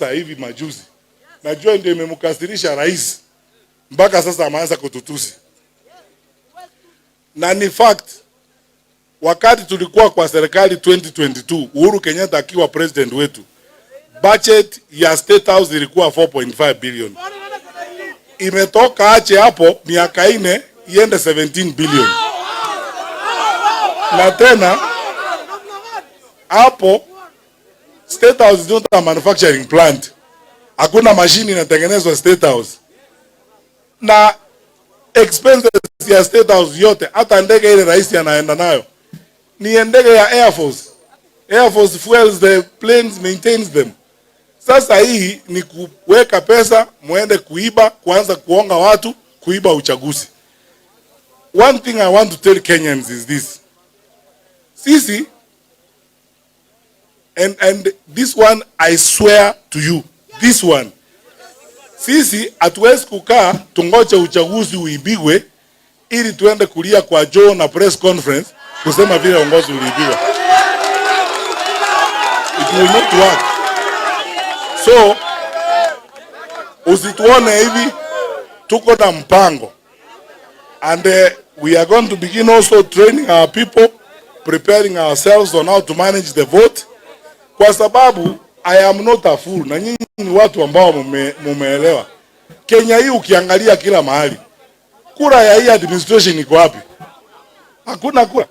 Hivi majuzi, najua ndio imemkasirisha rais mpaka sasa ameanza kututusi, na ni fact, wakati tulikuwa kwa serikali 2022, Uhuru Kenyatta akiwa president wetu, budget ya State House ilikuwa 4.5 billion, imetoka ache hapo miaka 4 iende 17 billion, na tena hapo State House is not a manufacturing plant. Hakuna mashini inatengenezwa State House, na expenses ya State House yote, hata ndege ile rais anaenda nayo ni ndege ya Air Force. Air Force fuels the planes, maintains them. Sasa hii ni kuweka pesa muende kuiba, kuanza kuonga watu, kuiba uchaguzi. One thing I want to tell Kenyans is this. Sisi, and this one I swear to you, this one. Sisi hatuwezi kukaa tungoje uchaguzi uibiwe ili tuende kulia kwa Joe na press conference kusema vile uongozi uliibiwa. It will not work. So usituone hivi, tuko na mpango and we are going to begin also training our people, preparing ourselves on how to manage the vote, kwa sababu I am not a fool, na nyinyi ni watu ambao mumeelewa. Kenya hii ukiangalia kila mahali, kura ya hii administration iko wapi? Hakuna kura.